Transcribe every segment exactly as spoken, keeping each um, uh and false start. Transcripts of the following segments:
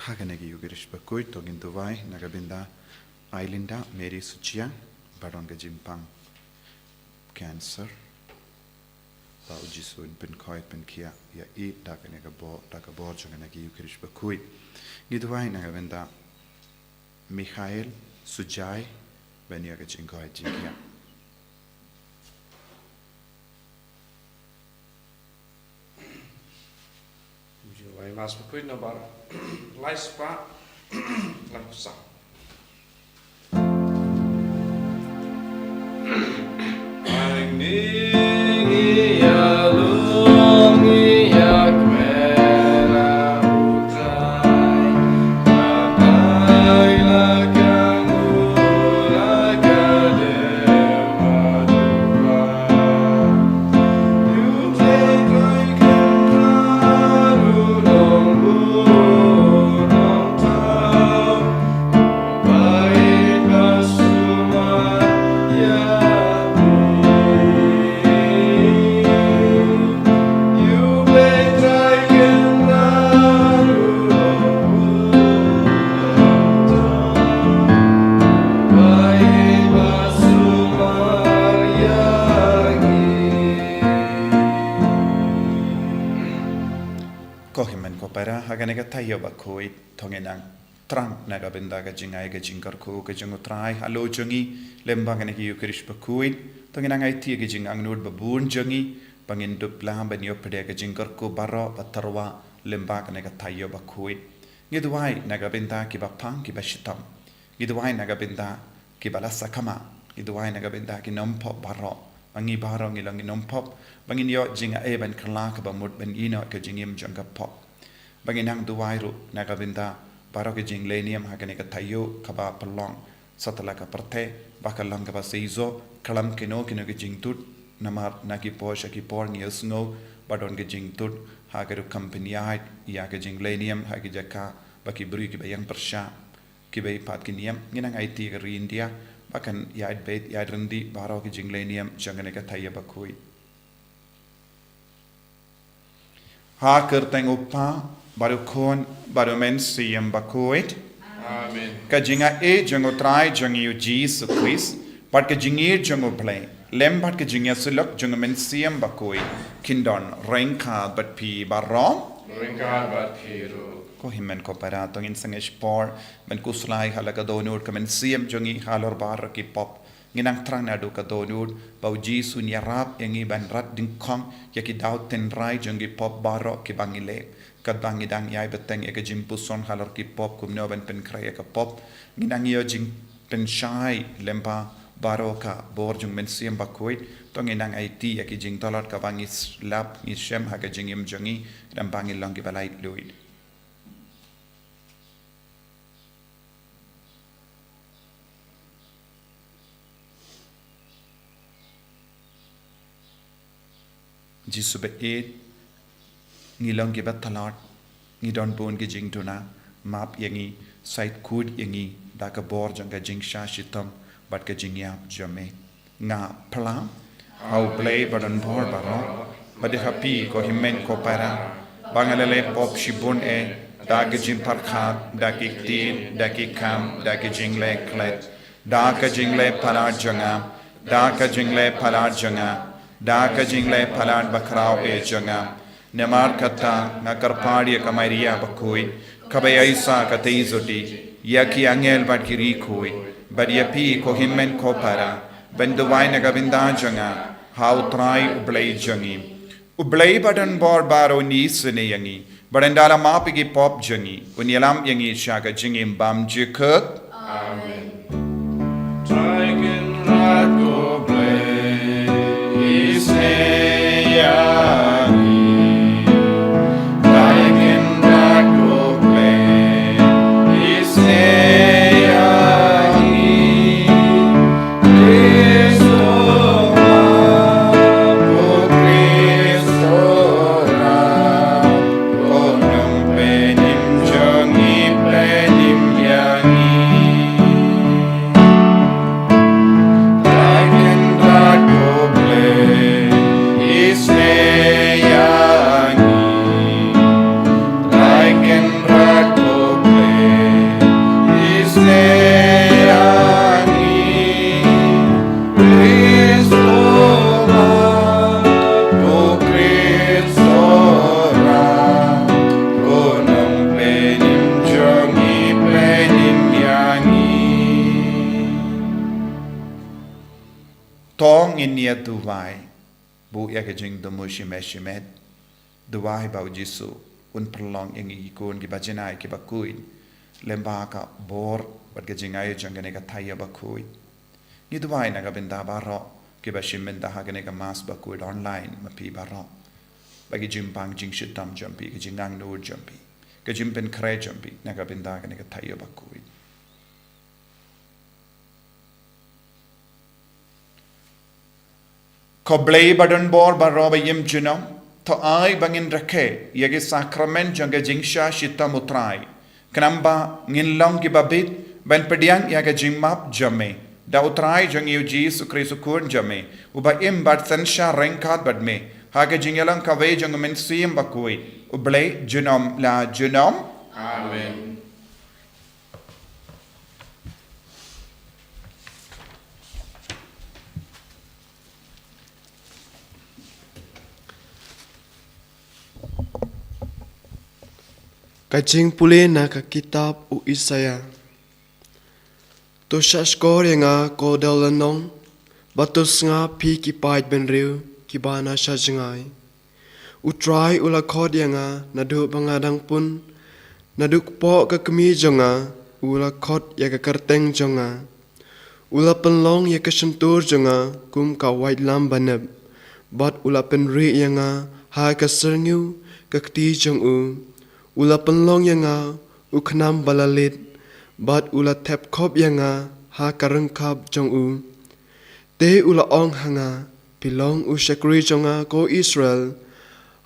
Ha kane ka Eucharist bakhuid to ngin duwai na ka bynta Ailinda Mary Suchia, ba don ka jingpang cancer. Ba U Jisu un pynkhoi pynkhiah ïa i da kane ka bor, da ka bor jong kane ka Eucharist bakhuid. Ngi duwai na ka bynta Mikhail Sujai, ban ïoh ka jingkhoi jingkhiah. Jingduwai Mass bakhuid nombar lai spah laiphew saw. Ko hynmen ko para, ha kane ka taïew bakhuid to ngin nang thrang na ka bynta ka jingai ka jingkyrkhu ka jong U Trai halor jong ngi lyngba kane ka Eucharist bakhuid. To ngin nang aiti ka jingangnud babun jong ngi ba ngin dup lam ban ïoh pdiang ka jingkyrkhu baroh ba tyrwa lyngba kane ka taïew bakhuid. Ngi duwai na ka bynta kiba pang kiba shitom. Ngi duwai na ka bynta kiba la sakma. Ngi duwai na ka bynta ki nongpop baroh. Ba ngi baroh ngi long ki nongpop, ba ngin ïoh jingai ban kylla kaba mut ban ïehnoh ka jingim jong ka pop. Ba ngin nang duwai ruh na ka bynta baroh ki jinglehniam ha kane ka taïew kaba pynlong satlak ka pyrthei, ba ka long kaba seisoh, khlem kino kino ki jingtut, namar na ki por sha ki por ngi ïohsngew ba don ki jingtut ha ka rukom pynïaid ïa ka jinglehniam ha ki jaka ba ki briew kiba ïeng pyrshah, kiba ïeit pat ki niam. Ngin nang aiti ka ri India ba kan ïaid beit ïaid ryndih baroh ki jinglehniam jong kane ka taïew bakhuid. Ha ka kyrteng U Kpa bad U Khun bad U Mynsiem Bakhuid. Amen. Ka jingai jong U Trai jong ngi U Jisu Khrist bad ka jingïeit jong U Blei lem bad ka jingïasyllok jong U Mynsiem Bakhuid kin don ryngkat bad phi baroh. Ryngkat bad phi ruh. Ko hynmen ko para, to ngin sangeh shipor ban khuslai ha la ka dohnud ka mynsiem jong ngi halor baroh ki pop. Ngin nang thrang naduh ka dohnud ba U Jisu un ïarap ïa ngi ban rat dyngkhong ïa ki daw tynrai jong ki pop baroh kiba ngi leh. Katba ngi dang ïai bteng ïa ka jingpuson halor ki pop kumno ban pynkhreh ïa ka pop, ngin nang ïoh jingpynshai lyngba baroh ka bor jong U Mynsiem Bakhuid. To ngin nang aiti ïa ki jingtlot kaba ngi lap ngi shem ha ka jingim jong ngi, khnang ba ngin long kiba laitluid. Jisu ba ïeit, ngi long kiba tlot, ngi don bun ki jingduna, map ïa ngi, shait khuid ïa ngi da ka bor jong ka jingshah shitom bad ka jingïap jong me. Nga phla ha U Blei ba don bor baroh, bad ha phi ko hynmen ko para, ba nga la leh pop shibun eh, da ka jingpyrkhat, da ki ktien, da ki kam, da ka jingleh klet, da ka jingleh palat jong nga, da ka jingleh palat jong nga, da ka jingleh palat bakhraw eh jong nga. Namar kata nga kyrpad ïa ka Maria bakhuid, kaba ïaishah katei jylla, ïa ki angel bad ki riewkhuid, bad ïa phi ko hynmen ko para, ban duwai na ka bynta jong nga ha U Trai U Blei jong ngi. U Blei ba don bor baroh un isynei ïa ngi, bad ynda la map ïa ki pop jong ngi, un ïalam ïa ngi sha ka jingim bymjukut. Amen. Trai Kynrad ko Blei, isynei ïa ngi. Trai Kynrad ko Blei, isynei ïa ngi. Khrist u Map, ko Khrist u Rap, ko Nongpynim jong ngi, pynim ïa ngi. ngin ïa duwai, buh ïa ka jingthmu shimet shimet. Duwai ba u Jisu un pynlong ïa ngi ki khun kiba jingai kiba khuid lyngba ka bor bad ka jingai jong kane ka thaiñ bakhuid. Ngi duwai na ka bynta baroh kiba shim bynta ha kane ka mass bakhuid online, ma phi baroh. Ba ki jingpang jingshitom jong phi, ka jingangnud jong phi, ka jingpynkhreh jong phi na ka bynta kane ka thaiñ bakhuid. Ko Blei ba don bor baroh ba im junom, to ai ba ngin rakhe ïa ki sakramen jong ka jingshah shitom u Trai, khnang ba ngin long kiba bit ban pdiang ïa ka jingmap jong me da u Trai jong ngi u Jisu Khrist u Khun jong me, uba im bad synshar ryngkat bad me ha ka jingïalang kawei jong u Mynsiem Bakhuid, U Blei junom la junom. Amen. Ka jingpule na ka kitab u Isaïah. To shahshkor ïa nga ko dewlynnong, bad to sngap phi ki paid bynriew kiba na sha jngai. U Trai u la khot ïa nga naduh ba nga dang pun, naduh kpoh ka kmie jong nga u la khot ïa ka kyrteng jong nga. U la pynlong ïa ka shyntur jong nga kum ka waitlam ba nep, bad u la pynrieh ïa nga ha ka syrngiew ka kti jong u. U la pynlong ïa nga u khnam ba la leit, bad u la thep khop ïa nga ha ka ryngkap jong u. Te u la ong ha nga, phi long u shakri jong nga ko Israel,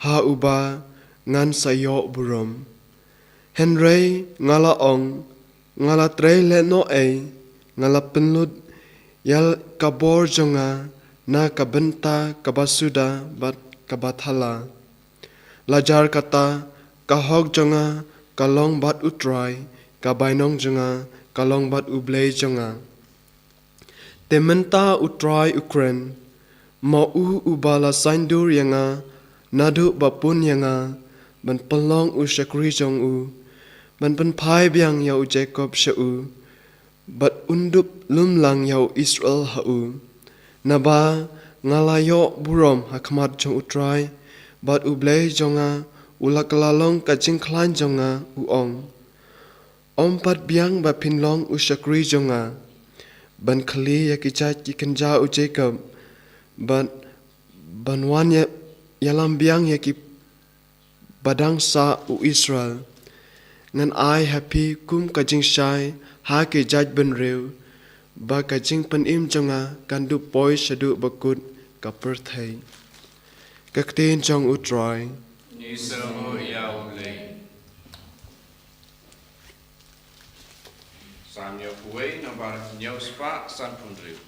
ha uba ngan sa ïoh burom. Hynrei nga la ong, nga la trei lehnohei, nga la pynlut ïa ka bor jong nga na ka bynta kaba suda bad kaba thala. Lajar kata, ka hok jong nga ka long bad u Trai, ka bainong jong nga ka long bad U Blei jong nga. Te mynta u Trai u kren, ma u uba la saiñdur ïa nga naduh ba pun ïa nga, ban pynlong u shakri jong u, ban pynphai biang ïa u Jakob sha u, bad un dup lum lang ïa u Israel ha u. Naba nga la ïoh burom ha khmat jong u Trai, bad U Blei jong nga u la kylla long ka jingkhlaiñ jong nga, u ong. Ym pat biang ba phin long u shakri jong nga, ban khlieh ïa ki jait ki kynja u Jakob, bad ban wan ïa, ïalam biang ïa ki ba dang sah u Israel. Ngan ai ha phi kum ka jingshai ha ki jait bynriew, ba ka jingpynim jong nga kan dup poi shaduh ba kut ka pyrthei. Ka ktien jong u Trai. Ngi sngewnguh ïa U Blei. Salm ïa kawei, nombar hynñiew spah sanphew hynriew.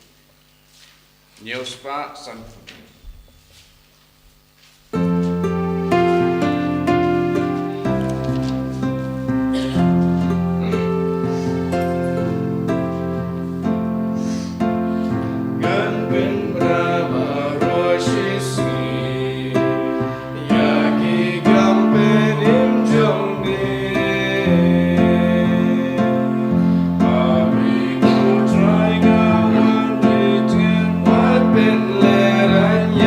Hynñiew spah sanphew hynriew. Ngan pynbna baroh shisngi ïa ki kam pynim jong me. Ha phi ko Trai nga wan pynjynjar bad pynlehraiñ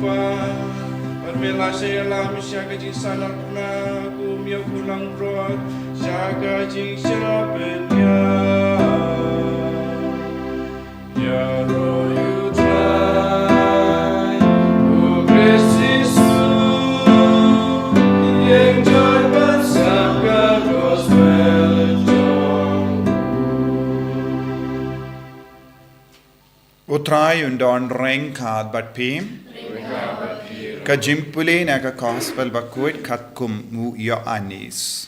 Bad me la shah ïalam sha ka jingsahnarphna kum ïa u khunlangbrot sha ka jingshah pynïap. Ïaroh ïa u Trai, u Khrist Jisu, ïeng jot ban sngap ka gospel jong u. U Trai un don ryngkat bad phi. Ka jingpule na ka gospel bakhuid katkum u Ïoannis.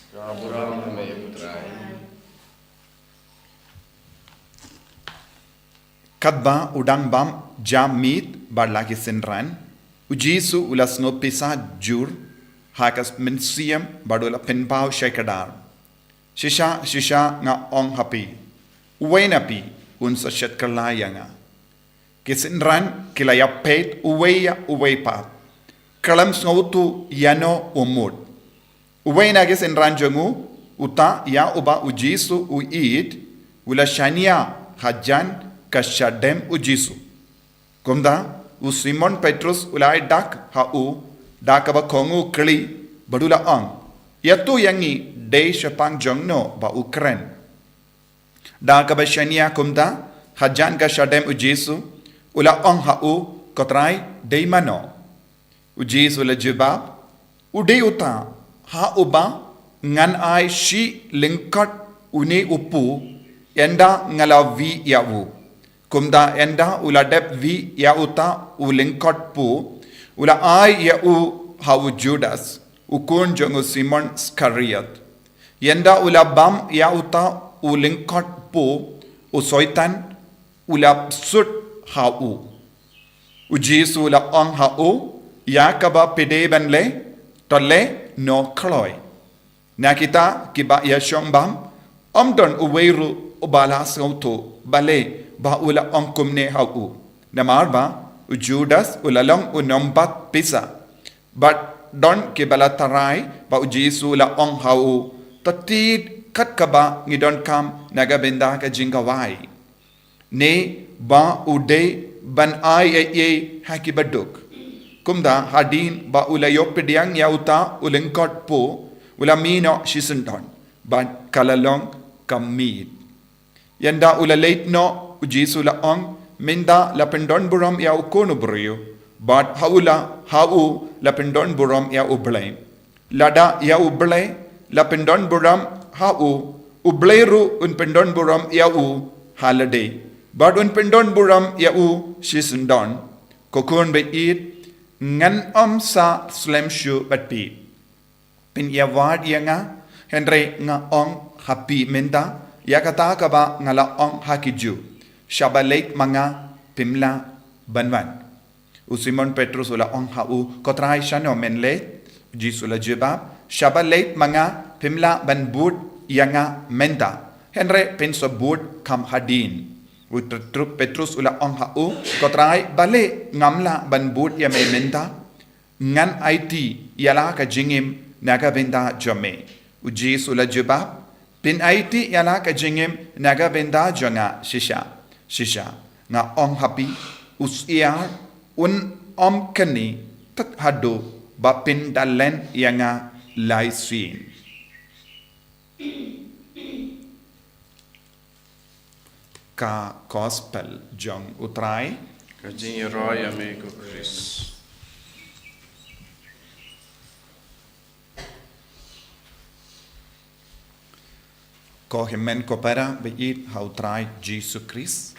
Katba u dang bam ja miet bad la ki synran, u Jisu u la sngewpisa jur ha ka mynsiem bad u la pynpaw shai kdar. Shisha, shisha nga ong ha phi, uwei na phi un sa shet kylla ïa nga. Ki synran ki la ïapeit uwei ïa uwei pat, khlem sngewthuh ïano u mut. Uwei na ki synran jong u, uta ïa uba u Jisu u ïeit, u la shaniah hajan ka shadem u Jisu. Kumta, u Simon Petrus u la ai dak ha u da kaba kohnguh kli bad u la ong, ïathuh ïa ngi dei shaphang jongno ba u kren. Da kaba shaniah kumta hajan ka shadem u Jisu, u la ong ha u, ko Trai, dei mano? U Jisu u la jubab, u dei uta ha uba ngan ai shi lyngkot une u puh ynda nga la wih ïa u. Kumta ynda u la dep wih ïa uta u lyngkot puh, u la ai ïa u ha u Judas, u khun jong u Simon Iskariot. Ynda u la bam ïa uta u lyngkot puh, u Soitan u la sut ha u. U Jisu u la ong ha u, ïa kaba phi dei ban leh, to leh noh kloi. Na kita kiba ïashong bam, ym don uwei ruh uba la sngewthuh balei ba u la ong kumne ha u. Namar ba u Judas u la long u nongbat pisa. Bad don kiba la tharai ba u Jisu u la ong ha u, to tied kat kaba ngi donkam na ka bynta ka jingkhawai, ne ba u dei ban ai ei ei ha kiba duk. Kumta hadien ba u la ïoh pdiang ïa uta u lyngkot puh, u la mih noh shisyndon bad ka la long ka miet. Ynda u la leit noh, u Jisu u la ong, mynta la pyndon burom ïa u Khun u briew, bad ha u la, ha u la pyndon burom ïa u Blei. Lada ïa u Blei la pyndon burom ha u, u Blei ruh un pyndon burom ïa u ha lade, bad un pyndon burom ïa u shisyndon. Ko khun baieit, ngan ym sa slem shuh bad phi. Phin ïawad ïa nga, hynrei nga ong ha phi mynta ïa kata kaba nga la ong ha ki Jiw, shaba leit ma nga phim lah ban wan. U Simon Petrus u la ong ha u, ko Trai, shano men leit? U Jisu u la jubab, shaba leit ma nga phim lah ban bud ïa nga mynta, hynrei phin sa bud kham hadien. U Petru-, Petrus u la ong ha u, ko Trai, balei ngam lah ban bud ïa me mynta? Ngan aiti ïa la ka jingim na ka bynta jong me. U Jisu u la jubab, phin aiti ïa la ka jingim na ka bynta jong nga shisha shisha. Nga ong ha phi, u syiar un ym kynni tat haduh ba phin da len ïa nga lai sien. Ka Gospel jong u Trai. Ka jingïaroh ïa me ko Khrist. Ko hynmen ko para baieit ha u Trai Jisu Khrist.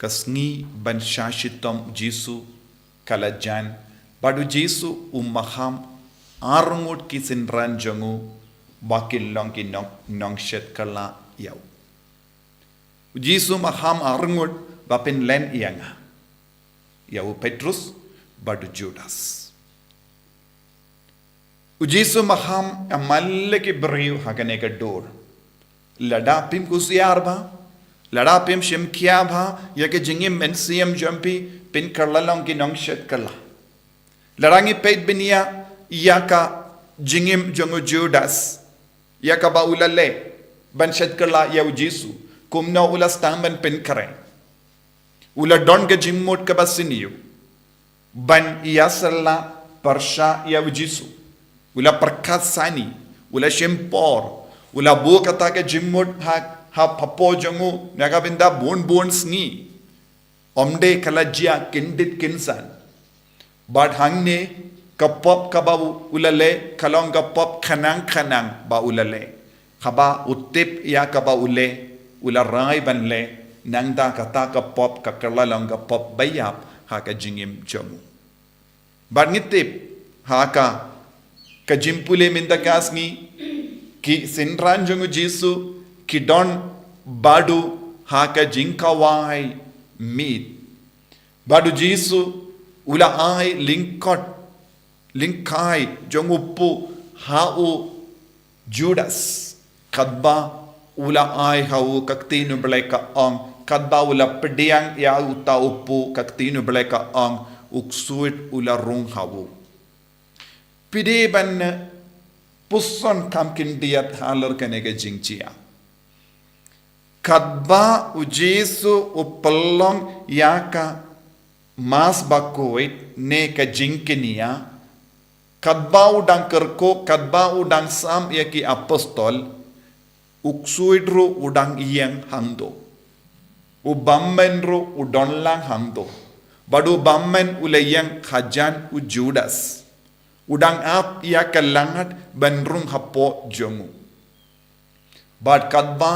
Ka sngi ban shah shitom u Jisu ka la jan, bad u Jisu u maham arngut ki synran jong u ba kin long ki nong, nongshet kylla ïa u. U Jisu maham arngut ba phin len ïa nga, ïa u Petrus bad u Judas. U Jisu maham ïa malei ki briew ha kane ka dur. Lada phim kusiar bha, lada phim shim khia bha ïa ka jingim mynsiem jong phi, phin kylla long ki nongshet kylla. Lada ngi peit bniah ïa ka jingim jong u Judas, ïa kaba u la leh ban shet kylla ïa u Jisu, kumno u la sdang ban pynkhreh. U la don ka jingmut kaba sniew. ban ïasylla pyrshah ïa u Jisu. U la pyrkhat sani, u la shim por, u la buh kata ka jingmut ha, ha hapoh jong u, na ka bynta bun bun sngi. Ym dei ka la jia kyndit kynsan. Bad hangne ka pop kaba u, u la leh, ka long ka pop khnang khnang ba u la leh. Haba u tip ïa kaba u leh, u la rai ban leh, nangta kata ka pop ka kylla long ka pop ba ïap ha ka jingim jong u. Bad ngi tip, ha ka, ka jingpule mynta ka sngi, ki synran jong u Jisu, ki don bad u ha ka jingkhawai miet. Bad u Jisu, u la ai lyngkot, lyngkai jong u pud ha u Judas. Katba u la ai ha u ka ktien u Blei ka ong, katba u la pdiang ïa uta u pud ka ktien u Blei ka ong, u ksuid u la rung ha u. Phi dei ban puson kham khyndiat halor kane ka jingjia. Katba u Jisu u pynlong ïa ka Mass bakhuid ne ka jingkñia, katba u dang kyrkhu, katba u dang sam ïa ki apostol, u ksuid ruh u dang ïeng hangto. U bymman ruh u don lang hangto. Bad u bymman u la ïeng hajan u Judas. U dang ap ïa ka langad ban rung hapoh jong u. Bad katba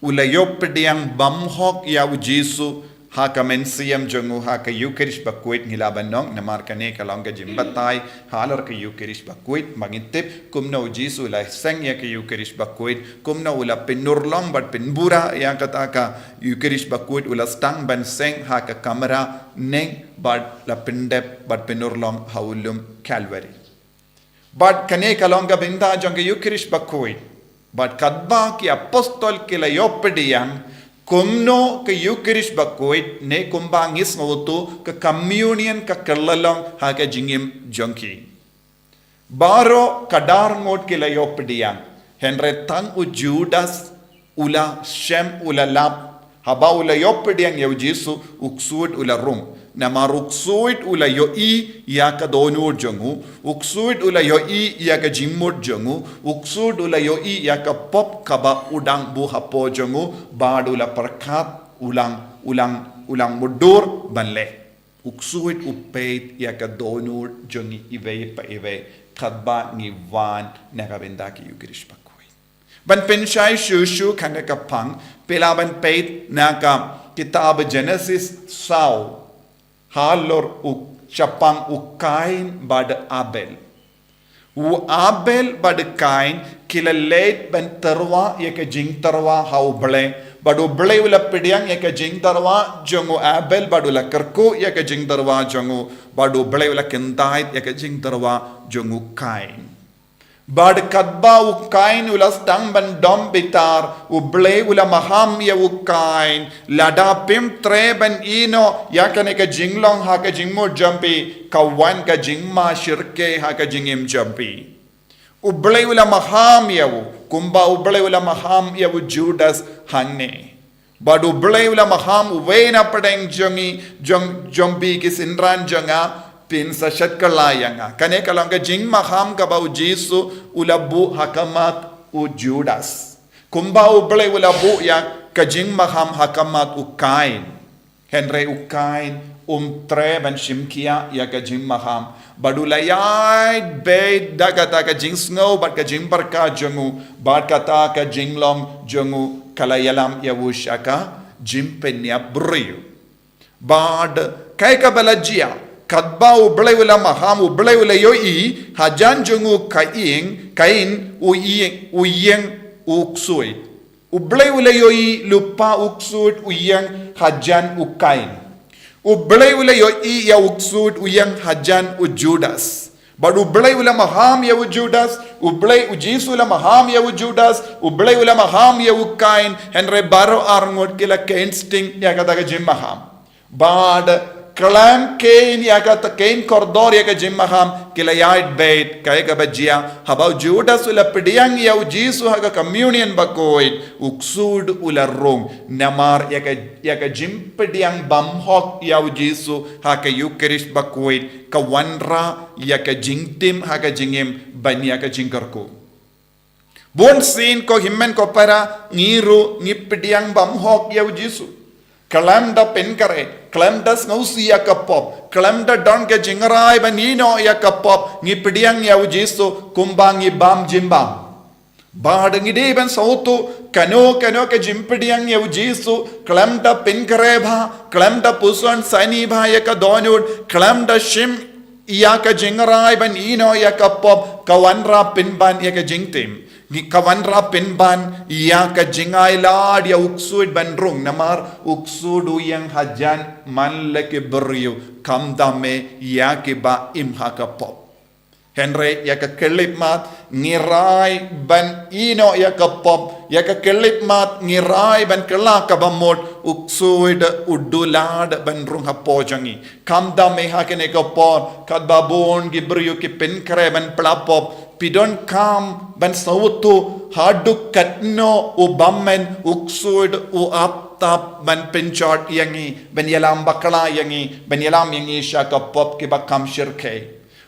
u la ïoh pdiang bymhok ïa u Jisu ha ka mynsiem jong u ha ka Eucharist bakhuid ngi lah ban ong, namar kane ka long ka jingbatai halor ka Eucharist bakhuid, ba ngin tip kumno u Jisu u la seng ïa ka Eucharist bakhuid, kumno u la pynurlong bad pynbura ïa kata ka Eucharist bakhuid, u la sdang ban seng ha ka kamra neng bad la pyndep bad pynurlong ha u lum Calvary. Bad kane ka long ka bynta jong ka Eucharist bakhuid. Bad katba ki apostol ki la ïoh pdiang, kumno ka Eucharist bakhuid, ne kumba ngi sngew to ka communion ka kylla long ha ka jingim jong ki. Baroh ka dar ngut ki la ïoh pdiang. Hynrei tang u Judas u la shem, u la lap. Haba u la ïoh pdiang ïa u Jisu, u ksuid u la rung. Namar u ksuid u la ïohi ïa ka dohnud jong u. U ksuid u la ïohi ïa ka jingmut jong u. U ksuid u la ïohi ïa ka pop kaba u dang buh hapoh jong u. Bad u la pyrkhat u lang, u lang, u lang mutdur ban leh. U ksuid u peit ïa ka dohnud jong ngi iwei pa iwei. Katba ngi wan na ka bynta ka Eucharist bakhuid. Ban pynshai shuh shuh kane ka phang, phi lah ban peit na ka kitab Genesis saw, halor u shaphang u Kain bad Abel. U Abel bad Kain ki la leit ban tyrwa ïa ka jingtyrwa ha u Blei, bad u Blei u la pdiang ïa ka jingtyrwa jong u Abel, bad u la kyrkhu ïa ka jingtyrwa jong u, bad u Blei u la kyntait ïa ka jingtyrwa jong u Kain. Bad katba u Kain u la sdang ban dom bitar, u Blei u la maham ïa u Kain, lada phim treh ban ïehnoh ïa kane ka jinglong ha ka jingmut jong phi, ka wan ka jingma shyrkhei ha ka jingim jong phi. U Blei u la maham ïa u, kumba u Blei u la maham ïa u Judas hangne. Bad u Blei u la maham uwei na pdeng jong ngi, jong, jong phi ki synran jong nga, phin sa shet kylla ïa nga. Kane ka long ka jingmaham kaba u Jisu u la buh ha khmat u Judas. Kumba u Blei u la buh ïa ka jingmaham ha khmat u Kain. Hynrei u Kain um treh ban shim khia ïa ka jingmaham. Bad u la ïaid beit da kata ka jingsngew bad ka jingpyrkhat jong u, bad kata ka jinglong jong u ka la ïalam ïa u sha ka jingpynïap briew. Bad kaei kaba la jia, katba u Blei u la maham, u Blei u la ïohi hajan jong u Kain, Kain u ïeng, u ïeng u ksuid. U Blei u la ïohi lypa u ksuid u ïeng hajan u Kain. U Blei u la ïohi ïa u ksuid u ïeng hajan u Judas. Bad u Blei u la maham ïa u Judas, u Blei u Jisu u la maham ïa u Judas, u Blei u la maham ïa u Kain, hynrei baroh arngut ki la khein sting ïa kata ka jingmaham. Bad khlem kheiñ ïa kata, kheiñ kordor ïa ka jingmaham, ki la ïaid beit. Kaei kaba jia? Haba u Judas u la pdiang ïa u Jisu ha ka communion bakhuid, u ksuid u la rung. Namar ïa ka, ïa ka jingpdiang bymhok ïa u Jisu ha ka Eucharist bakhuid ka wanrah ïa ka jingtim ha ka jingim ban ïa ka jingkyrkhu. Bun sien ko hynmen ko para, ngi ruh ngi pdiang bymhok ïa u Jisu. Khlem da pynkhreh, khlem da sngewsih ïa ka pop, khlem da don ka jingrai ban ïehnoh ïa ka pop, ngi pdiang ïa u Jisu kumba ngi bam jingbam. Bad ngi dei ban sngewthuh kano kano ka jingpdiang ïa u Jisu khlem da pynkhreh bha, khlem da puson sani bha ïa ka dohnud, khlem da shim ïa ka jingrai ban ïehnoh ïa ka pop, ka wanrah pynban ïa ka jingtim. Ngi, ka wanrah pynban ïa ka jingailad ïa u ksuid ban rung, namar u ksuid u ïeng hajan man la ki briew, khamtam eh ïa kiba im ha ka pop. Hynrei ïa ka khyllipmat ngi rai ban ïehnoh ïa ka pop, ïa ka khyllipmat ngi rai ban kylla kaba mut, u ksuid u duh lad ban rung hapoh jong ngi. Khamtam eh ha kane ka por, katba bun ki briew ki pynkhreh ban pla pop, phi donkam ban sngewthuh haduh katno u bymmen u ksuid u ap tap ban pynjot ïa ngi, ban ïalam bakla ïa ngi, ban ïalam ïa ngi sha ka pop kiba kham shyrkhei.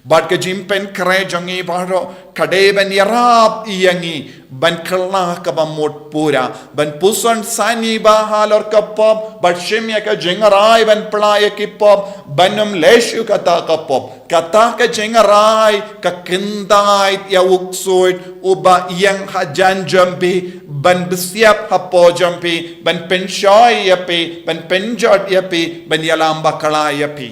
Bad ka jingpynkhreh jong ngi baroh ka dei ban ïarap ïa ngi ban kylla kaba mut pura, ban puson sani bha halor ka pop, bad shim ïa ka jingrai ban pla ïa ki pop, ban ym leh shuh kata ka pop. Kata ka jingrai ka kyntait ïa u ksuid uba ïeng hajan jong phi, ban bsiap hapoh jong phi, ban pynshoi ïa phi, ban pynjot ïa phi, ban ïalam bakla ïa phi.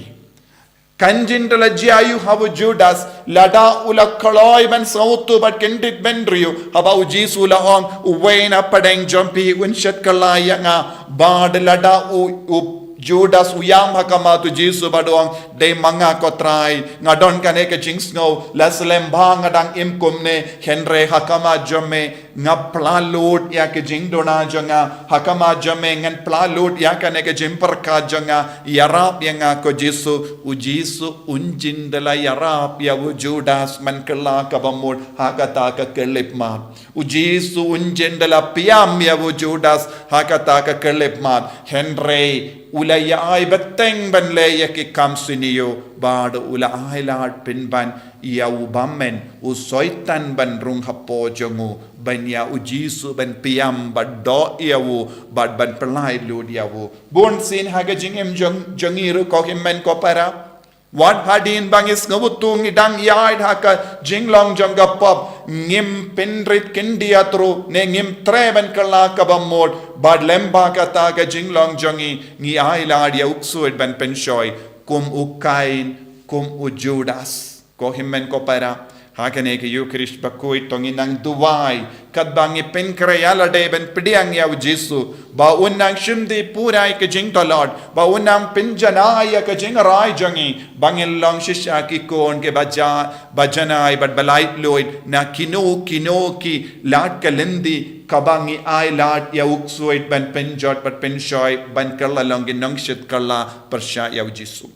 Kan jin da la jia aïu ha u Judas, lada u la kloi ban sngewthuh bad kyndit bynriew haba u Jisu u la ong, uwei na pdeng jong phi un shet kylla ïa nga. Bad lada u, u Judas u ïam ha khmat u Jisu bad u ong, dei ma nga ko Trai, nga don kane ka jingsngew, la slem bha nga dang im kumne, hynrei ha khmat jong me nga pla lut ïa ka jingduna jong nga, ha khmat jong me ngan pla lut ïa kane ka jingpyrkhat jong nga, ïarap ïa nga ko Jisu. U Jisu un jin da la ïarap ïa u Judas ban kylla kaba mut ha kata ka khyllipmat. U Jisu un jin da la pdiang ïa u Judas ha kata ka khyllipmat. Hynrei u la ïai bteng ban leh ïa ki kam sniew, bad u la ailad pynban ïa u bymmen u Soitan ban rung hapoh jong u, ban ïa u Jisu ban pdiang bad doh ïa u, bad ban pyllait lut ïa u. Bun sien ha ka jingim jong, jong ngi ruh ko hynmen ko para. Wat hadien ba ngi sngewthuh ngi dang ïaid ha ka jinglong jong ka pop, ngim pynrit khyndiat ruh, ne ngim treh ban kylla kaba mut, bad lyngba kata ka jinglong jong ngi, ngi ailad ïa u ksuid ban pynshoi, kum u Kain, kum u Judas. Ko hynmen ko para, ha kane ka Eucharist bakhuid to ngin nang duwai, katba ngi pynkhreh ïa lade ban pdiang ïa u Jisu, ba un nang shim dih pura ïa ka jingtlot, ba un nang pynjanai ïa ka jingrai jong ngi, ba ngin long shisha ki khun kiba ja, ba janai bad ba laitluid na kino kino ki lad ka lynti, kaba ngi ailad ïa u ksuid ban pynjot bad pynshoi, ban kylla long ki nongshit kylla pyrshah ïa u Jisu.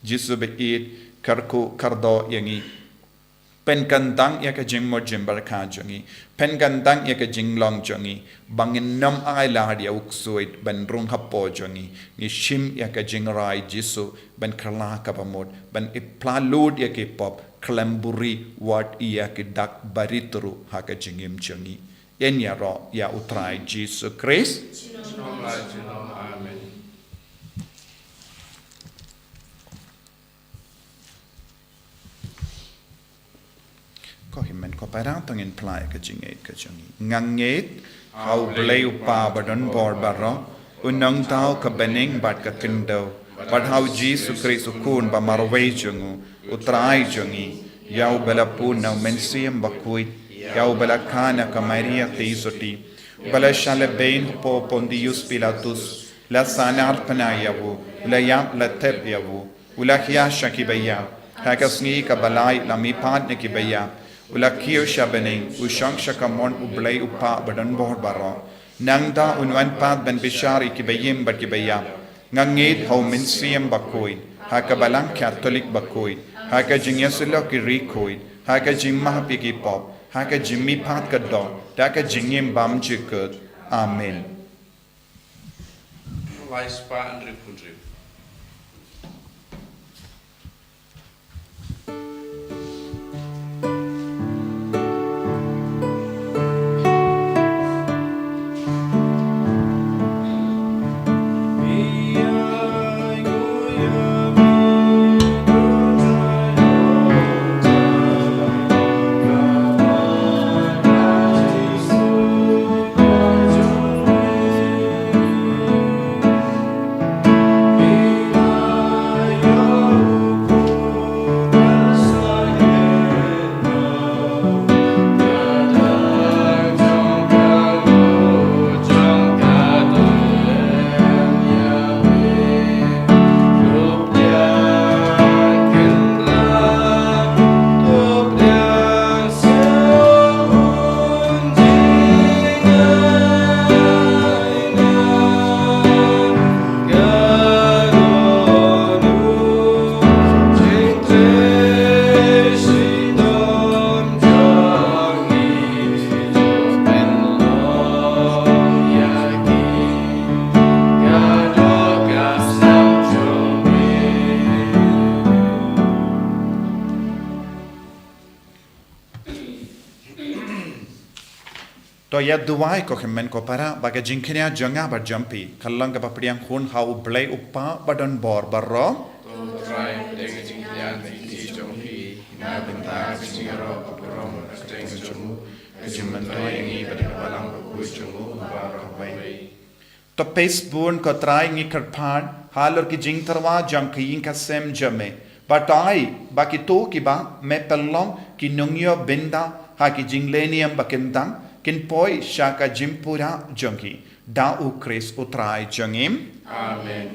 Jisu ba ïeit, kyrkhu kyrdoh ïa ngi. Pynkyntang ïa ka jingmut jingpyrkhat jong ngi. Pynkyntang ïa ka jinglong jong ngi. Ba ngin nym ailad ïa u ksuid ban rung hapoh jong ngi. Ngi shim ïa ka jingrai Jisu ban kylla kaba mut, ban ïa pla lut ïa ki pop, khlem buhrieh wat ïa ki dak barit ruh ha ka jingim jong ngi. Yn ïaroh ïa u Trai Jisu Khrist. Amen. Ko hynmen ko para, to ngin phla ïa ka jingngeit ka jong ngi. Nga ngeit ha U Blei U Kpa badonbor baroh, U Nongthaw ka bneng bad ka khyndew, bad ha U Jisu Khrist U Khun ba marwei jong U, U Trai jong ngi, ïa uba la pun na U Mynsiem Bakhuid, ïa uba la kha na ka Maria theisotti, uba la shah lehbeiñ hapoh Pontius Pilatus, la sahnarphna ïa u, u la ïap la thep ïa u, u la hiar sha kiba ïap, ha ka sngi kaba lai u la mihpat na kiba ïap, u la kiew sha bneng, u shong sha kamon U Blei U Kpa badonbor baroh. Nangta un wan pat ban bishar ïa kiba im bad kiba ïap. Nga ngeit ha U Mynsiem Bakhuid, ha ka Balang Katholik bakhuid, ha ka jingïasyllok ki riewkhuid, ha ka jingmap ïa ki pop, ha ka jingmihpat ka doh, da ka jingim bymjukut. Amen. Lai spah hynriew phew hynriew. To ïa duwai ko hynmen ko para, ba ka jingkñia jong nga bad jong phi kan long kaba pdiang hun ha U Blei U Kpa badonbor baroh. To Trai, pdiang ka jingkñia na ka kti jong phi, na ka bynta ka jingïaroh ka burom bad ka kyrteng jong u, ka jingmyntoi ïa ngi bad ïa ka Balang bakhuid jong u baroh kawei. To peit bun ko Trai, ngi kyrpad halor ki jingtyrwa jong ka ïing ka sem jong me, bad to ai ba kito kiba me pynlong ki nongïoh bynta ha ki jinglehniam bakyntang kin poi sha ka jingpura jong ki. Da U Khrist U Trai jong ngi. Amen.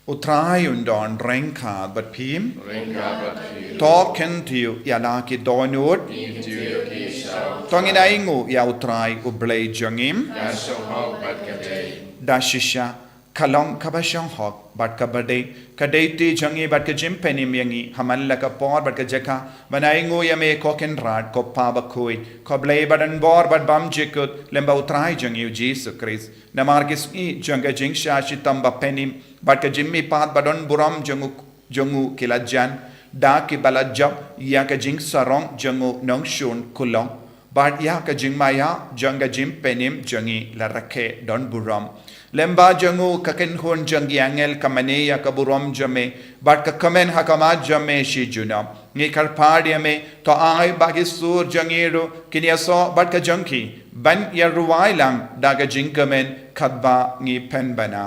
U Trai un don ryngkat bad phi. Ryngkat bad phi. To kyntiew ïa la ki dohnud. Kyntiew ïa ki sha U Trai. To ngin ainguh ïa U Trai U Blei jong ngi. Ka shong hok bad ka dei. Da shisha ka long kaba shong hok bad kaba dei, ka dei ti jong ngi bad ka jingpynim ïa ngi ha man la ka por bad ka jaka ban ainguh ïa me ko Kynrad, ko Pa bakhuid, ko Blei badonbor bad bymjukut, lem bad U Trai jong ngi U Jisu Khrist. Namar ki sngi jong ka jingshah shitom bapynim bad ka jingmihpat badonburom jong u, jong u ki la jan, da kiba la jop ïa ka jingsarong jong u nongshun kulong, bad ïa ka jingmaïa jong ka jingpynim jong ngi la rakhe donburom. Lyngba jong u ka kynhun jong ki angel ka mane ïa ka burom jong me, bad ka kmen ha khmat jong me shi junom. Ngi kyrpad ïa me, to ai ba ki sur jong ngi ruh kin ïasoh bad ka jong ki, ban ïa rwai lang da ka jingkmen katba ngi pynbna.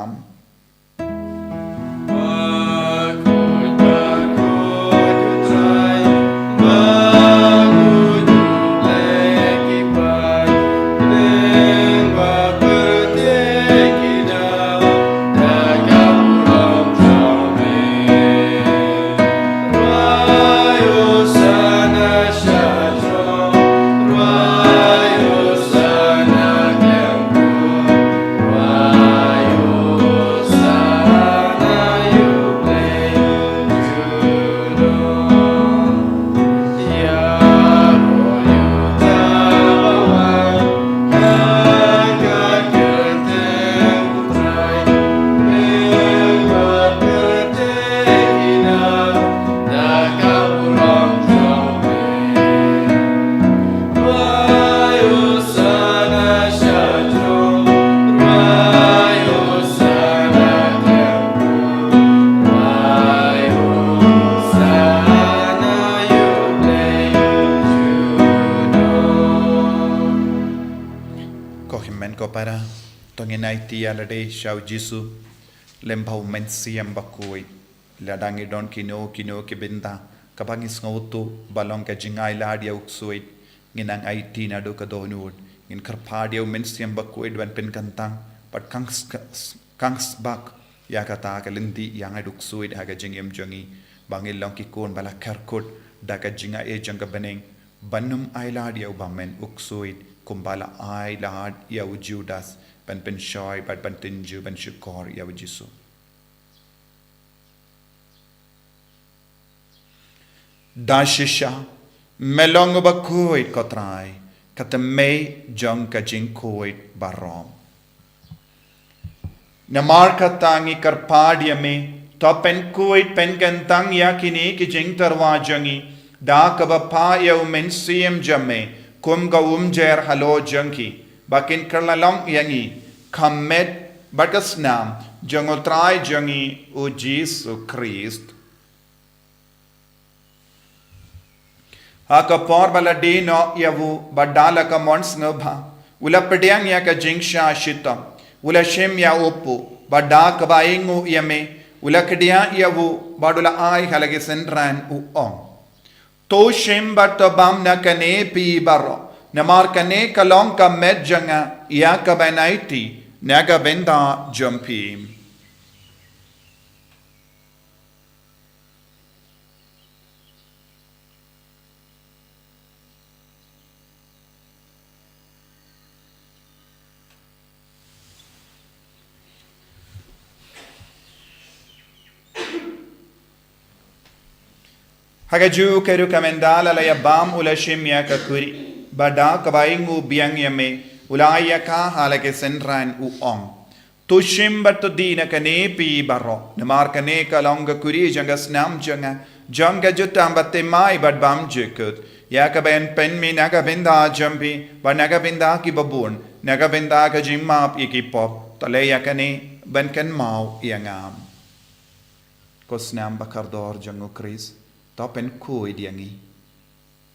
Ko hynmen ko para, to ngin aiti ïa lade sha U Jisu, lem bad U Mynsiem Bakhuid. Lada ngi don kino kino ki bynta kaba ngi sngewthuh ba long ka jingailad ïa u ksuid, ngin nang aiti naduh ka dohnud. Ngin kyrpad ïa U Mynsiem Bakhuid ban pynkyntang bad kang s-, kang sbak ïa kata ka lynti ïa nga u ksuid ha ka jingim jong ngi, ba ngin long ki khun ba la kyrkhu da ka jingai jong ka bneng, ban ym ailad ïa u bymman u ksuid kumba la ailad ïa u Judas. ban pynshoi bad ban tynjuh ban shukor ïa u Jisu. Da shisha, me long uba khuid ko Trai, ka tymmen jong ka jingkhuid baroh. Namar kata ngi kyrpad ïa me, to pynkhuid pynkyntang ïa kine ki jingtyrwa jong ngi, da kaba phah ïa u Mynsiem jong me kum ka umjer halor jong ki, ba kin kylla long ïa ngi ka met bad ka snam jong u Trai jong ngi u Jisu Khrist. Ha ka por ba la die noh ïa u, bad da la ka mon sngewbha, u la pdiang ïa ka jingshah shitom, u la shim ïa u kpu, bad da kaba ainguh ïa me, u la kdiah ïa u, bad u la ai ha la ki synran, u ong: To shim bad to bam na kane phi baroh, namar kane ka long ka met jong nga ïa ka ban aiti na ka bynta jong phi. Ha kajuh ka rukom, ynda la ïa bam, u la shim ïa ka kuri, bad da kaba ainguh biang ïa me, u la ai ïa ka ha la ki synran, u ong: To shim bad to die na kane phi baroh, namar kane ka long ka kuri jong ka snam jong nga, jong ka jutang baptisma bad bymjukut, ïa kaba yn pynmih na ka bynta jong phi bad na ka bynta kiba bun, na ka bynta ka jingmap ïa ki pop. To leh ïa kane ban kynmaw ïa nga. Ko snam ba kordor jong u Khrist, to pynkhuid ïa ngi.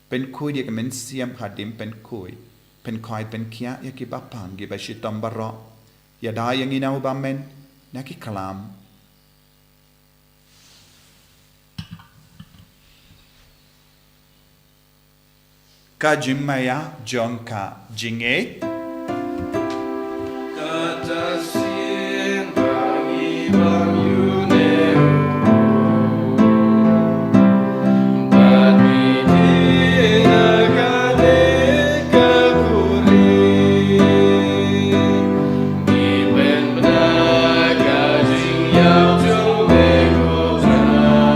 Pynkhuid ïa ka mynsiem hadien pynkhuid, pynkhuid pynkhiah ïa kiba pang, kiba shitom baroh. Ïada ïa ngi na u bymman na ki khlam. Ka jingmaïa jong ka jingngeit. Kata sien ba ngi bam ïa une, bad ngi die na kane ka kuri, ngi pynbna ka jingïap jong me ko Trai.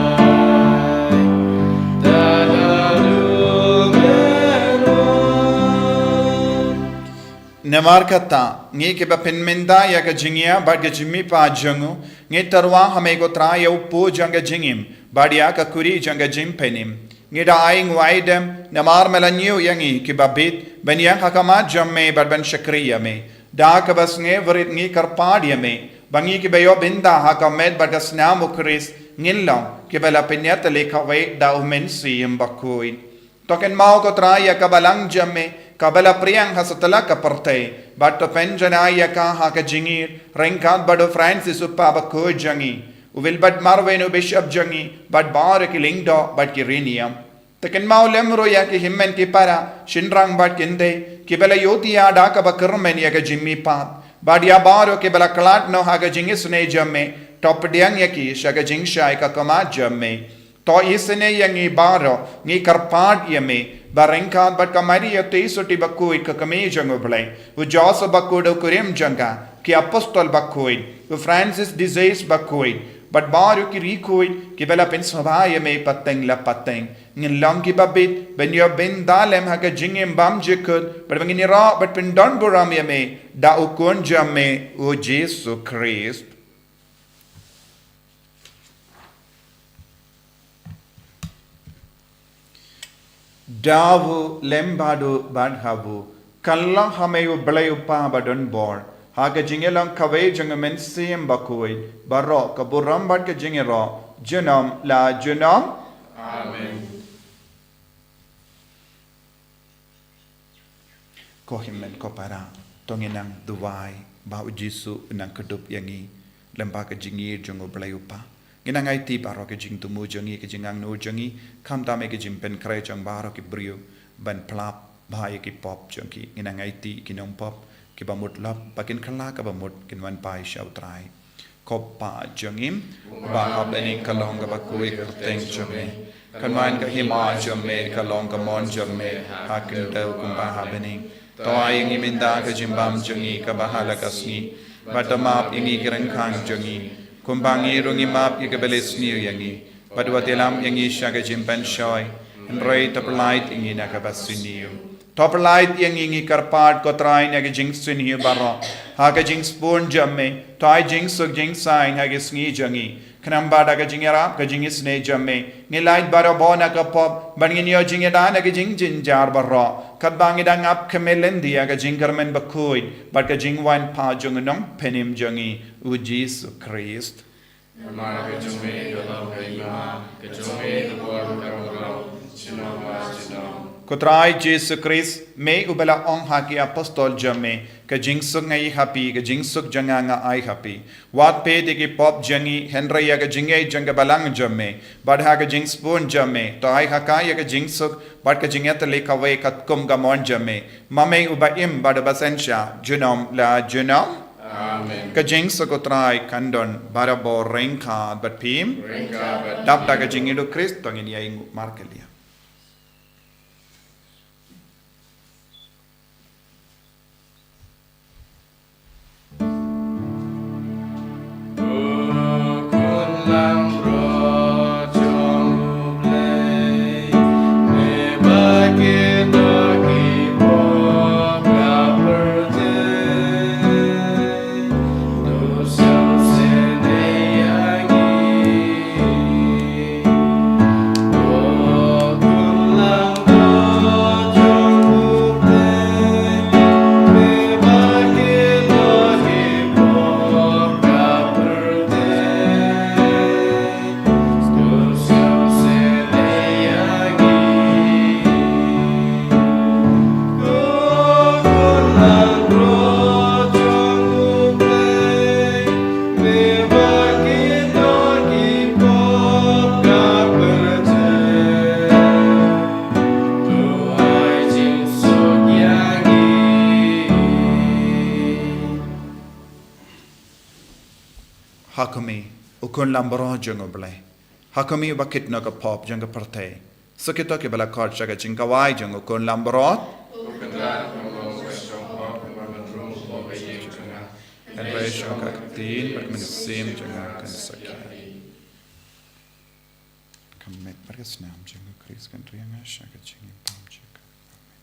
Namar kata, ngi kiba pynmynta ïa ka jingïap bad ka jingmihpat jong u, ngi tyrwa ha me ko Trai ïa u kpu jong ka jingim, bad ïa ka kuri jong ka jingpynim. Ngi da ainguh aidem, namar me la ñiew ïa ngi kiba bit, ban ïeng ha khmat jong me bad ban shakri ïa me. Da kaba sngewrit ngi kyrpad ïa me, ba ngi kiba ïoh bynta ha ka met bad ka snam u Khrist, ngin long kiba la pynïatylli kawei da u Mynsiem Bakhuid. To kynmaw ko Trai ïa ka balang jong me, kaba la pdiang ha satlak ka pyrthei, bad to pynjanai ïa ka ha ka jingïeit, ryngkat bad u Francis u Pape bakhuid jong ngi, u Wilbert Marweiñ u Bishop jong ngi, bad baroh ki lyngdoh bad ki riewniam. To kynmaw lem ruh ïa ki hynmen ki para, shynrang bad kynthei, kiba la ïohthiah da kaba kyrmen ïa ka jingmihpat, bad ïa baroh kiba la khlad noh ha ka jingisynei jong me, to pdiang ïa ki sha ka jingshai ka khmat jong me. To isynei ïa ngi baroh, ngi kyrpad ïa me, ba ryngkat bad ka Maria Theisotti bakhuid ka kmie jong u Blei, u Joseph bakhuid u kurim jong ka, ki apostol bakhuid, u Francis de Sales bakhuid, bad baroh ki riewkhuid kiba la pynsngewbha ïa me pateng la pateng, ngin long kiba bit ban ïoh bynta lem ha ka jingim bymjukut, bad ba ngin ïaroh bad pyndonburom ïa me da u Khun jong me u Jisu Khrist. Da u lem bad u bad ha u, kylla ha me u Blei u Kpa badonbor, ha ka jingïalong kawei jong u Mynsiem Bakhuid, baroh ka burom bad ka jingïaroh junom la junom. Amen. Ko hynmen ko para, to ngin nang duwai ba u Jisu un nang kdup ïa ngi lyngba ka jingïeit jong u Blei u Kpa. Ngin nang aiti baroh ka jingthmu jong ngi, ka jingangnud jong ngi, khamtam ïa ka jingpynkhreh jong baroh ki briew ban pynlap bha ïa ki pop jong ki. Ngin nang aiti ki nongpop kiba mut lap ba kin kylla kaba mut kin wan phai sha u Trai. Ko Kpa jong ngi uba ha bneng, ka long kaba khuid ka kyrteng jong me. Kan wan ka hima jong me, ka long ka mon jong me ha khyndew kumba ha bneng. To ai ïa ngi mynta ka jingbam jong ngi kaba ha la ka sngi, bad to map ïa ngi ki ryngkang jong ngi, kumba ngi ruh ngi map ïa kiba leh sniew ïa ngi, bad wat ïalam ïa ngi sha ka jingpynshoi, hynrei to pyllait ïa ngi na kaba sniew. To pyllait ïa ngi, ngi kyrpad ko Trai, na ka jingsniew baroh, ha ka jingsbun jong me, to ai jingsuk jingsaiñ ha ka sngi jong ngi, khnang ba da ka jingïarap ka jingisynei jong me, ngin lait barabor na ka pop, bad ngin ïoh jingïada na ka jingjynjar baroh, katba ngi dang ap khmih lynti ïa ka jingkyrmen bakhuid bad ka jingwan phah jong u Nongpynim jong ngi, u Jisu Khrist. Namar ka jong me ka long ka hima, ka jong me ka bor ka burom, junom la junom. Ko Trai Jisu Khrist, me uba la ong ha ki apostol jong me, ka jingsuk nga ai ha phi, ka jingsuk jong nga nga ai ha phi. Wat peit ïa ki pop jong ngi, hynrei ïa ka jingngeit jong ka balang jong me, bad ha ka jingsbun jong me, to ai ha ka ïa ka jingsuk bad ka jingïatylli kawei katkum ka mon jong me, ma me uba im bad uba synshar, junom la junom. Amen. Ka jingsuk u Trai kan don barabor ryngkat bad phi. Ryngkat bad phi. Dap da ka jingïeid u Khrist to ngin ïai nguh markylliang. Ha khmih, u khun lambaroh jong U Blei. Ha khmih uba kit noh ka pop jong ka pyrthei. Sa kito kiba la khot sha ka jingkhawai jong u khun lambaroh. Hynrei shong ka ktien bad ka mynsiem jong nga kan sakhi. Ka met bad ka snam jong u Khrist kan trei ïa nga sha ka jingim tam jong ka. Amen.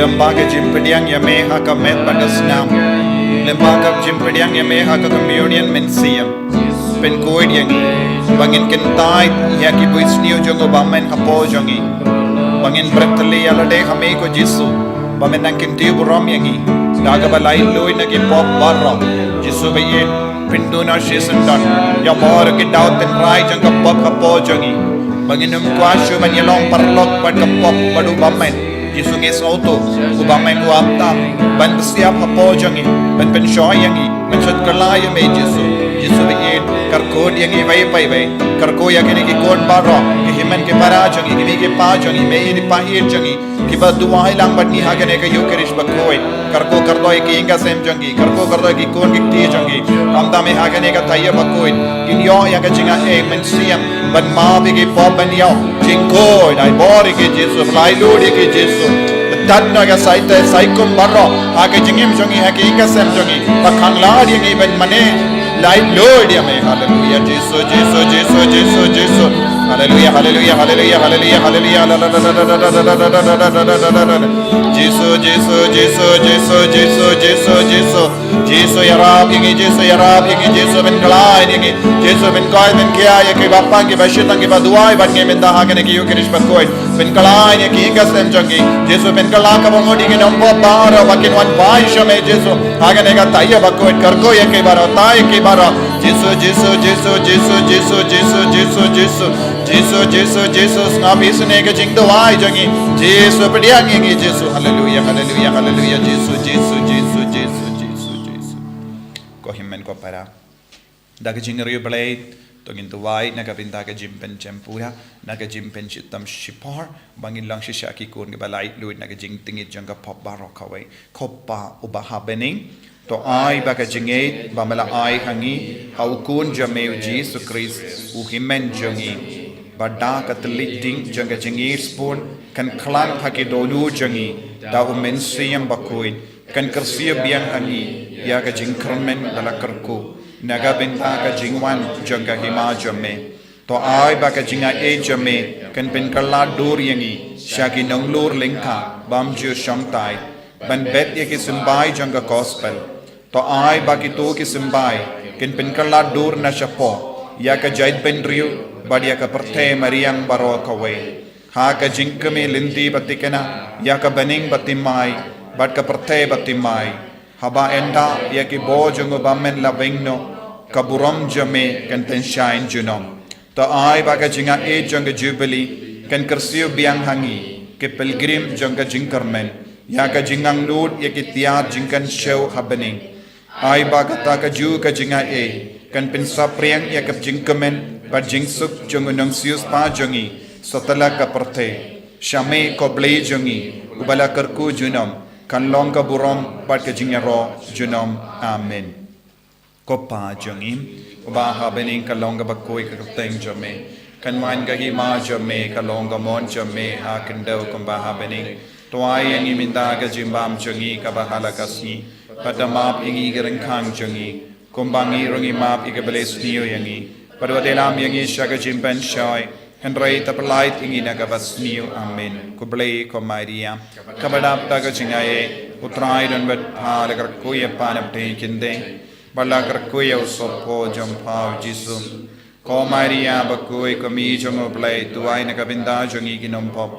Lyngba ka jingpdiang ïa me ha ka met bad ka snam, lyngba ka jingpdiang ïa me ha ka communion mynsiem, pynkhuid ïa ngi ba ngin kyntait ïa ki buit sniew jong u bymman hapoh jong ngi, ba ngin bret tali ïa lade ha me ko Jisu, ba men nang kyntiew burom ïa ngi da kaba laitluid na ki pop baroh. Jisu ba ïeit, pynduna shisyndon ïa baroh ki daw tynrai jong ka pop hapoh jong ngi, ba ngin ym kwah shuh ban ïalong paralok bad ka pop bad u bymman. Jisu ngi sngewthuh u bymman u ap tam ban pynsiap hapoh jong ngi, ban pynshoi ïa ngi, ban sngewthuh ïa me Jisu. Jisu ba ïeit, kyrkhu ïa ngi wei pa wei, kyrkhu ïa kine ki khun baroh, ki hynmen ki para jong ngi, ki mei ki pa jong ngi, mei ïeit pa ïeit jong ngi, kiba duwai lang bad ngi ha kane ka Ïukharist bakhuid. Kyrkhu kyrdoh ïa ki ïing ki sem jong ngi, kyrkhu kyrdoh ïa ki khun ki kti jong ngi. Khamtam eh ha kane ka taïew bakhuid kin ïoh ïa ka jingaiei mynsiem ban map ïa ki pop, ban ïoh jingkhuid. Ai bor ïa ki Jisu, laitluid ïa ki Jisu. Pyntat noh ïa ka saite saikum baroh ha ka jingim jong ngi, ha ki ïing ki sem jong ngi. Ba khang lad ïa ngi ban mane laitluid ïa me. Haleluia Jisu, Jisu, Jisu, Jisu, Jisu. Haleluia, haleluia, haleluia, haleluia, haleluia. Jisu, Jisu, Jisu, Jisu, Jisu, Jisu, Jisu. Jisu ïarap ïa ngi, Jisu ïarap ïa ngi, Jisu pynkylla ïa ngi, Jisu pynkoit pynkhia ïa kiba pang, kiba shitang, kiba duwai bad ngi mynta ha kane ka Ïukharist bakhuid. Pynkylla ïa ngi, ki ïing ki sem jong ngi. Jisu pynkylla kaba mut ïa ki nongpop baroh ba kin wan phai sha me Jisu ha kane ka taïew bakhuid. Kyrkhu ïa ki baroh, tai ïa ki baroh. Jisu, Jisu, Jisu, Jisu, Jisu, Jisu, Jisu. Jisu, Jisu, Jisu, sngap isynei ka jingduwai jong ngi. Jisu pdiang ïa ngi Jisu. Haleluia, haleluia, haleluia. Jisu, Jisu, Jisu, Jisu, Jisu, Jisu. Ko hynmen ko para, da ka jingriewblei to ngin duwai na ka bynta ka jingpynjem pura, na ka jingpynshitom shipor, ba ngin long shisha ki khun kiba laitluid na ka jingtngit jong ka pop baroh kawei. Ko Pa uba ha bneng, to ai ba ka jingngeit ba me la ai ha ngi ha u Khun jong me u Jisu Khrist, u Hynmen jong ngi, ba da ka thylliej ding jong ka jingïeit sbun kan khlang ha ki dohnud jong ngi da u Mynsiem Bakhuid, kan kyrsiew biang ha ngi ïa ka jingkyrmen ba la kyrkhu na ka bynta ka jingwan jong ka Hima jong me. To ai ba ka jingaiei jong me kan pynkylla dur ïa ngi sha ki nonglur lyngkha bym ju shongthait ban bet ïa ki symbai jong ka Gospel. To ai ba kito ki symbai kin pynkylla dur na shapoh ïa ka jaitbynriew bad ïa ka pyrthei mariang baroh kawei, ha ka jingkmen lynti ba thikna ïa ka bneng ba thymmai bad ka pyrthei ba thymmai. Haba ynda ïa ki bor jong u bymman la weng noh, ka burom jong me kan pynshai junom. To ai ba ka jingaiei jong ka Jubili kan kyrsiew biang ha ngi, ki pilgrim jong ka jingkyrmen, ïa ka jingangnud ïa ki tiar jingkynshew ha bneng. Ai ba kata kajuh ka jingaiei kan pynsaphriang ïa ka jingkmen bad jingsuk jong u nongsiewspah jong ngi satlak ka pyrthei. Sha me ko Blei jong ngi, uba la kyrkhu junom, kan long ka burom bad ka jingïaroh junom. Amen. Ko Pa jong ngi uba ha bneng, kan long kaba khuid ka kyrteng jong me, kan wan ka hima jong me, kan long ka mon jong me ha khyndew kumba ha bneng. To ai ïa ngi mynta ka jingbam jong ngi kaba ha la ka sngi, bad to map ïa ngi ki ryngkhang jong ngi, kumba ngi ruh ngi map ïa kiba leh sniew ïa ngi, bad wat ïalam ïa ngi sha ka jingpynshoi, hynrei to pyllait ïa ngi na kaba sniew. Amen. Khublei ko Maria, kaba dap da ka jingaiei, u Trai u don bad pha. La kyrkhu ïa pha na pdeng ki khyndai, bad la kyrkhu ïa u sohpop jong pha u Jisu. Ko Maria bakhuid, ko Mei jong u Blei, duwai na ka bynta jong ngi ki nongpop,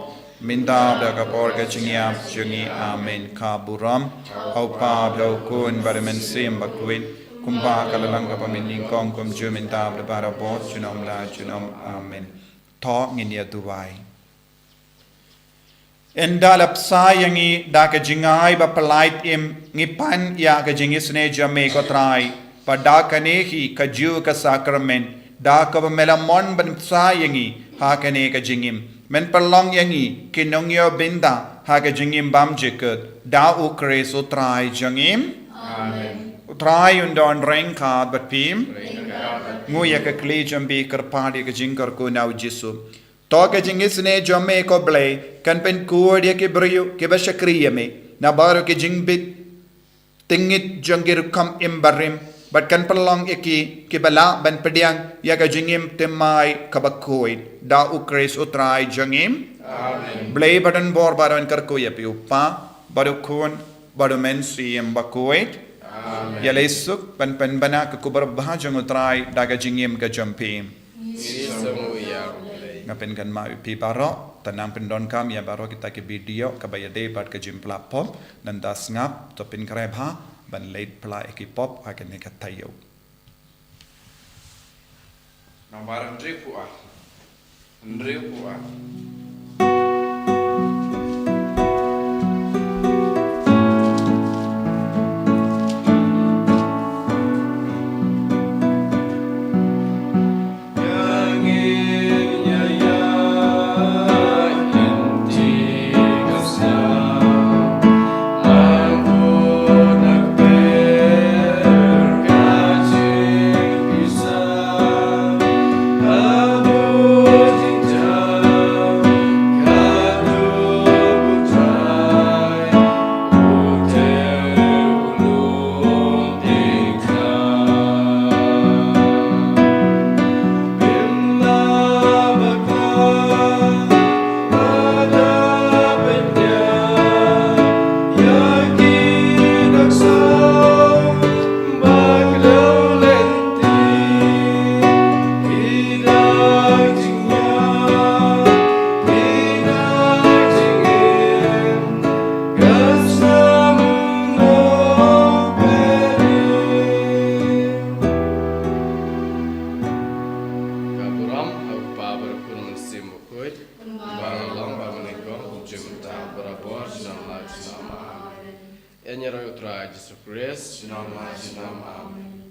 mynta bad ha ka por ka jingïap jong ngi. Amen. Ka burom ha u Pa bad ha u Khun bad ha u Mynsiem Bakhuid, kumba ka la long ha kaba mynnyngkong, kumjuh mynta bad barabor, junom la junom. Amen. To ngin ïa duwai. Ynda la bsa ïa ngi da ka jingai ba pyllait im, ngi pan ïa ka jingisynei jong me ko Trai, bad da kane hi kajuh ka sakramen, da kaba me la mon ban bsa ïa ngi ha kane ka jingim, men pynlong ïa ngi ki nongïoh bynta ha ka jingim bymjukut, da u Khrist u Trai jong ngi. Amen. U Trai un don ryngkat bad phi. Nguh ïa ka khlieh jong phi, kyrpad ïa ka jingkyrkhu na u Jisu. To ka jingisynei jong me ko Blei kan pynkhuid ïa ki briew kiba shakri ïa me na baroh ki jingbit tngit jong ki rukom im barim, bad kan pynlong ïa ki kiba lah ban pdiang ïa ka jingim thymmai kaba khuid, da u Khrist u Trai jong ngi. Amen. Blei badonbor bad un kyrkhu ïa phi, u Pa Bad u Khun, bad u Mynsiem Bakhuid. Amen. Ïaleh suk ban pynbna ka khubor babha jong u Trai da ka jingim ka jong phi. Nga pynkynmaw ïa phi baroh, to nang pyndonkam ïa baroh kita ki video kaba ïadei bad ka jingpla pop, nangta sngap, to pynkhreh bha ban leit pla ïa ki pop ha kane ka taïew. Nombar hynriewphew ar. Hynriewphew ar. Ka burom ha u Kpa bad u Khun, Mynsiem Bakhuid. Kumba la long bad mynnyngkong, kumjuh mynta, barabor, junom la junom. Amen. Ïa ngi ruh u Trai Jisu Khrist. Junom la junom. Amen.